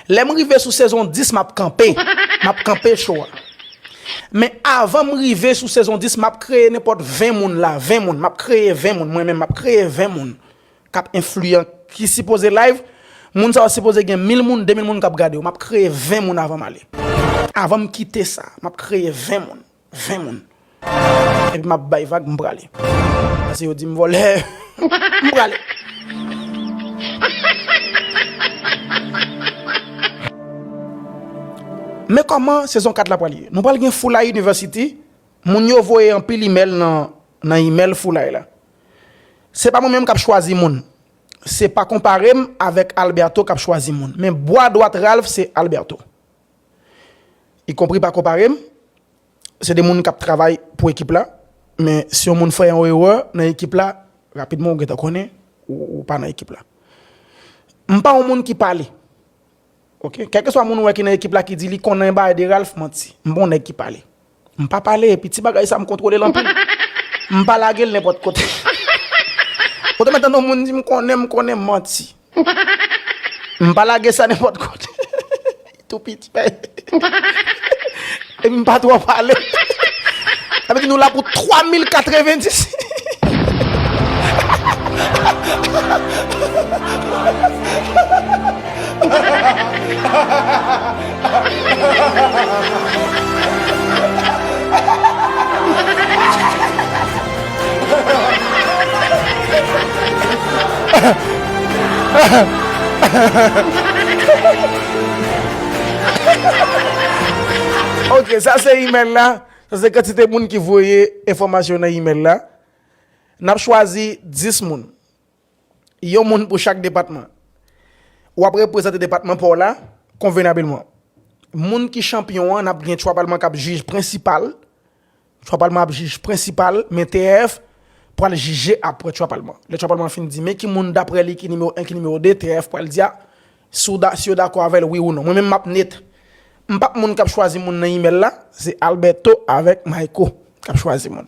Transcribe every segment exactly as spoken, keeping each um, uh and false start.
Lè m rive sou sezon dis, m ap kanpe. M ap kanpe show a. Men avan m rive sou sezon dis, m ap kreye nenpòt ven moun la, ven moun. M ap kreye ven moun, mwen menm, m ap kreye ven moun k ap enfliyan, ki sipoze live. Moun sa yo sipoze gen mil moun, de mil moun k ap gade yo. M ap kreye ven moun avan m ale. Avan m kite sa, m ap kreye ven moun. Ven moun. Epi m ap bay vag, m prale. Paske yo di m vòlè, m prale. Men kòman sezon kat la pral ye? Nou pral gen Foulay University. Moun yo voye anpil imèl nan, nan imèl Foulay la. Se pa mwen menm k ap chwazi moun. Se pa konpare m avèk Alberto k ap chwazi moun. Men bwa dwat Ralph se Alberto. Ikonpri pa konpare m. Se de moun k ap travay pou ekip la. Men si yon moun fè yon erè nan ekip la, rapidman ou gentan konnen ou, ou pa nan ekip la. M pa yon moun ki pale. Ok? Kèlkeswa moun ou wè ki nan ekip la ki di li konnen bagay de Ralph, manti. M pa yon nèg ki pale. M pa pale, epi ti bagay sa m kontwole l anpil. M pa lage l nenpòt kote. Ou te mèt tande yon moun di m konnen, m konnen, manti. M pa lage sa nenpòt kote. Tou piti, men. Epi m pa twò pale. Sa vle di nou la pou twa mil katrevenndis. Ok, sa se email la. Sa se kantite moun ki voye enfòmasyon nan email la. N ap chwazi dis moun. Yon moun pou chak depatman. W ap reprezante depatman pa w la konvenableman. Moun ki chanpyon an, n ap gen twa palman k ap jij prensipal. Twa palman ap jij prensipal, men T F pral jije apre twa palman. Lè twa palman fin di men ki moun daprè li ki nimewo en, ki nimewo de, T F pral di a si w da-, si yo dakò avè l, wi ou non. Mwen menm, m ap net. M p ap moun k ap chwazi moun nan email la, se Alberto avèk Mayco k ap chwazi moun.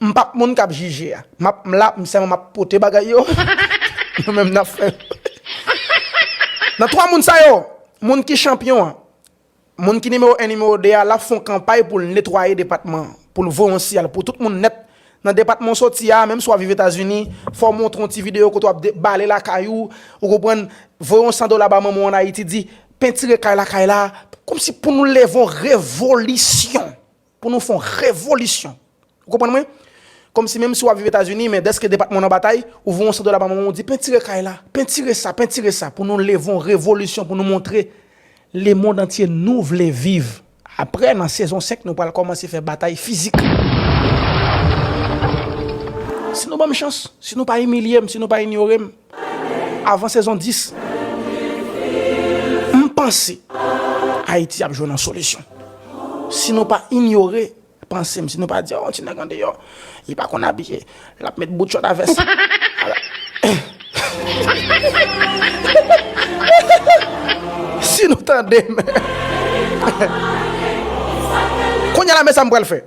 M p ap moun k ap jije a. M ap, m la, m sèlman m ap pote bagay yo. Nou menm n ap fè. Nan twa moun sa yo, moun ki chanpyon an, moun ki nimewo en, nimewo de a, l ap fè yon kanpay pou l netwaye depatman an, pou l voye yon siyal pou tout moun nèt nan depatman w soti a, menm si w ap viv Etazini, fò w montre yon ti videyo kote w ap de-, bale lakay ou, ou konprann, voye yon san dola ba manman w ann Ayiti, di, pentire kay lakay la, kòmsi pou nou leve yon revolisyon, pou nou fè yon revolisyon. Ou konprann mwen? Kòmsi menm si w ap viv Etazini, men dèske depatman w nan batay, ou voye yon san dola ba manman w, ou di, pentire kay la, pentire sa, pentire sa, pou nou leve yon revolisyon, pou nou montre lemonn antye nou vle viv. Apre, nan sezon senk, nou pral kòmanse fè batay fizik. Si nou ban m chans, si nou pa imilye m, si nou pa inyore m, avan sezon dis, m panse Ayiti ap jwenn yon solisyon. Si nou pa inyore panse m, si nou pa di, "Oh, ti nèg andeyò, li pa konn abiye, l ap met bout chòt a vès." Si nou tande m. Kounye a la, men sa m pral fè.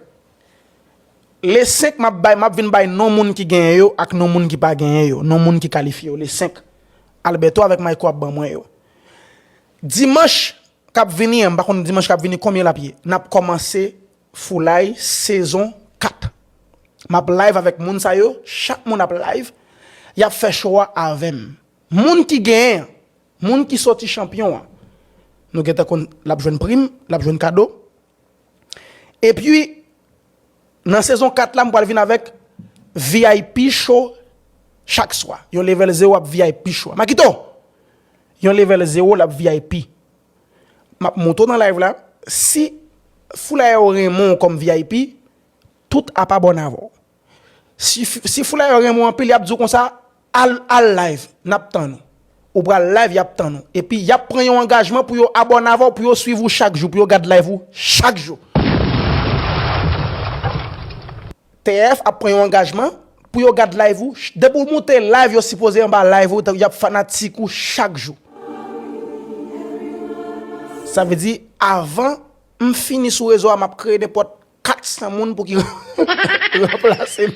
Le senk, m ap bay, m ap vin bay non moun ki genyen yo ak non moun ki pa genyen yo, non moun ki kalifye yo. Le senk, Alberto avèk Mayco ap ban mwen yo. Dimanch k ap vini an, m pa konn dimanch k ap vini konbyen l ap ye. N ap kòmanse Foulay sezon kat. M ap live avèk moun sa yo, chak moun ap live, y ap fè show a avè m. Moun ki genyen an, moun ki soti chanpyon an, nou gentan konn l ap jwenn prim, l ap jwenn kado. Epi, nan sezon kat la, m pral vin avèk V I P show chak swa. Yon level zewo ap V I P show. Makito! Yon level zewo l ap V I P. M ap monte w nan live la. Si Foulay yo renmen w kòm V I P, tout ap abòne avè w. Si, si Foulay yo renmen w anpil, y ap di w konsa, al, al live, n ap tann ou. Ou pral live, y ap tann ou. Epi, y ap pran yon angajman pou yo abòne avè w, pou yo swiv ou chak jou, pou yo gad live ou chak jou. T F ap pran yon angajman pou yo gad live ou. Ch-, depi w monte live, yo sipoze anba live ou, y ap fanatik ou chak jou. Sa vle di, avan m fini sou rezo a, m ap kreye nenpòt kat san moun pou ki ranplase m.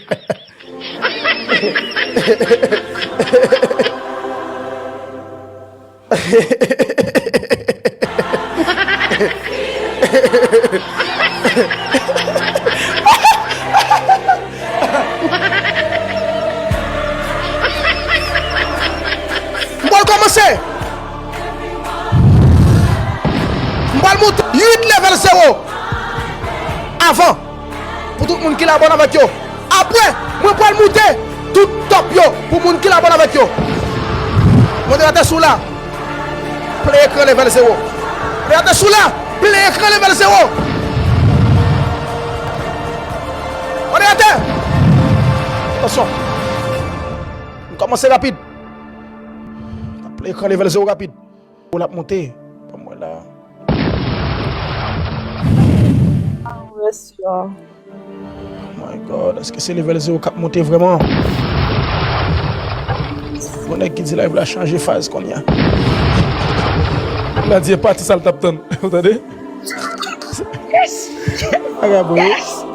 M pral kòmanse. M pral moute uit level zewo. Avan, pou tout moun ki la abòne avèk yo. Apre, mwen pral moute tout top yo pou moun ki la abòne avèk yo. Modératè si w la, play ekran level zewo. Modératè si w la, play ekran level zewo. Modératè! Atansyon. M kòmanse rapid. Play ekran level zewo rapid. Ou l ap monte. Ban m wè la. Ah, wè, sure. My God, èske se level zewo k ap monte vrèman? Gon nèg ki di live la chanje faz kounye a. L a di e pati sa l t ap tann. Ou tande? Vagabon, wi.